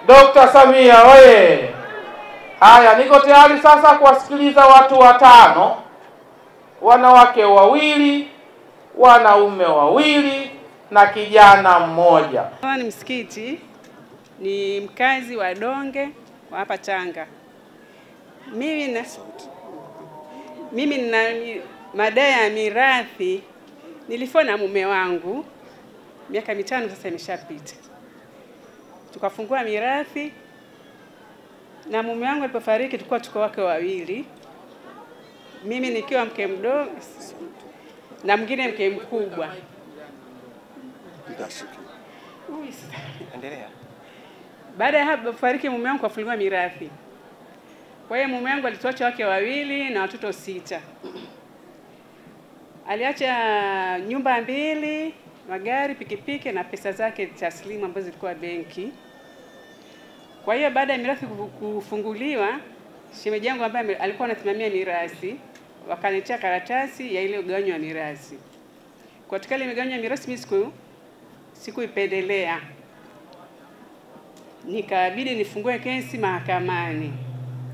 Dr. Samia oye! Haya, niko tayari sasa kuwasikiliza watu watano, wanawake wawili, wanaume wawili na kijana mmoja. Ni Msikiti, ni mkazi wa Donge wa hapa Tanga. Mimi nina madai ya mirathi. Nilifua na mume wangu miaka 5 sasa imeshapita. Tukafungua mirathi na mume wangu alipofariki tulikuwa tuko wake wawili. Mimi nikiwa mke mdogo na mwingine mke mkubwa. Endelea. Baada ya hapo kufariki mume wangu kafungua mirathi. Kwa hiyo mume wangu alituacha wake wawili na watoto 6. Aliacha nyumba 2, magari, pikipiki na pesa zake taslimu ambazo zilikuwa benki. Kwa hiyo baada ya mirathi kufunguliwa, shemeji yangu ambaye alikuwa anasimamia mirathi wakaniletea karatasi ya ile mgawanyo wa mirathi. Katika ile mgawanyo wa mirathi mimi sikuipendelea. Nikabidi nifungue kesi mahakamani.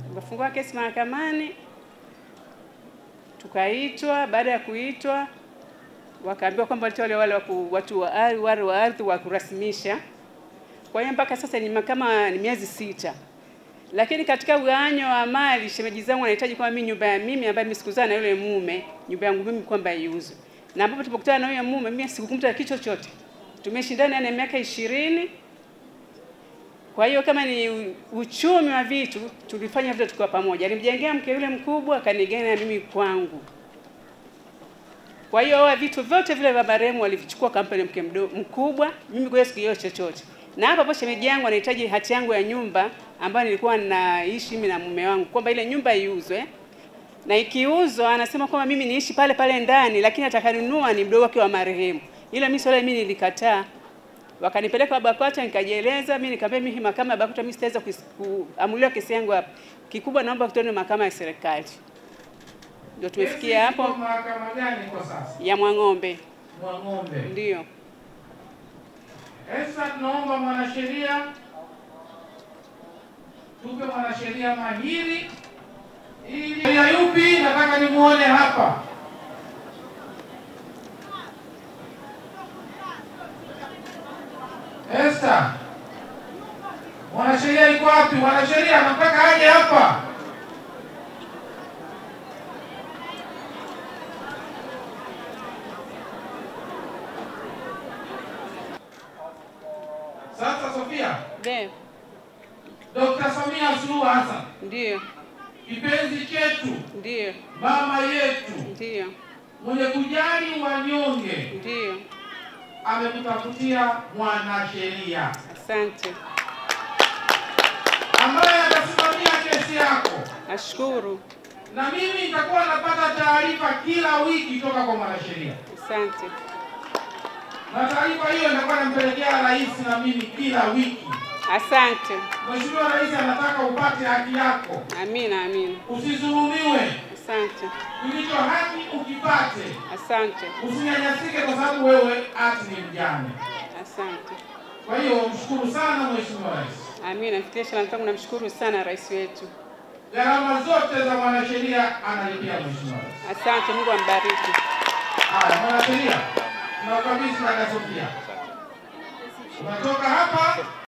Nikafungua kesi mahakamani, tukaitwa. Baada ya kuitwa wakaambiwa kwamba wale watu wa ardhi wa kurasmisha. Kwa hiyo mpaka sasa ni kama ni miezi 6. Lakini katika ugawanyo wa mali shemeji zangu wanahitaji kwamba mimi nyumba ya mimi ambayo mimi sikuzaa na yule mume, nyumba yangu mimi kwamba iuzwe. Na ambapo tulipokutana na yule mume mimi sikukumta kitu chochote. Tumeshindana na miaka 20. Kwa hiyo kama ni uchumi wa vitu tulifanya vitu tukiwa pamoja. Alimjengea mke yule mkubwa, akanigena mimi kwangu. Kwa hiyo vitu vyote vile baba marehemu walivichukua kampeni mke mkubwa, mimi kwa hiyo chochote. Na hapa hapo shemeji yangu anahitaji hati yangu ya nyumba ambayo nilikuwa naishi mimi na mume wangu kwamba ile nyumba iuzwe. Na ikiuzwa anasema kwamba mimi niishi pale pale ndani, lakini atakayenunua ni mdogo wake wa marehemu. Ila mimi swala mimi nilikataa. Wakanipeleka BAKWATA nikajieleza, mimi nikamwambia mimi mahakama ya BAKWATA mimi sitaweza kuamuliwa kesi yangu hapa. Kikubwa naomba kutone mahakama ya serikali. Ndio tumefikia hapo. Mahakama gani kwa sasa? Ya Mwang'ombe. Mwang'ombe. Ndio. Sasa tunaomba mwanasheria, tupe mwanasheria mahiri ili ya yupi nataka nimuone hapa. Esther, mwanasheria yuko wapi? Mwanasheria nataka aje hapa. Sasa Sofia. Ndiyo. Dr. Samia Suluhu Hassan. Ndiyo. Kipenzi chetu. Ndiyo. Mama yetu. Ndiyo. Mwenye kujali wanyonge. Ndiyo. Amekutafutia mwanasheria. Asante. Ambaye atasimamia kesi yako. Nashukuru. Na mimi nitakuwa napata taarifa kila wiki kutoka kwa mwanasheria. Asante. Na taarifa hiyo nitakuwa nampelekea rais na mimi kila wiki. Asante. Mheshimiwa Rais anataka upate haki yako. Amina, amina. Usidhulumiwe. Asante. Kilicho haki ukipate. Asante. Usinyanyasike kwa sababu wewe ati ni mjane. Asante. Kwa hiyo mshukuru sana Mheshimiwa Rais. Amina. Nifikishe salamu zangu, namshukuru sana rais wetu. Gharama zote za mwanasheria analipia Mheshimiwa Rais. Asante, Mungu ambariki. Haya, mwanasheria tunakabidhi na Sofia. Unatoka hapa.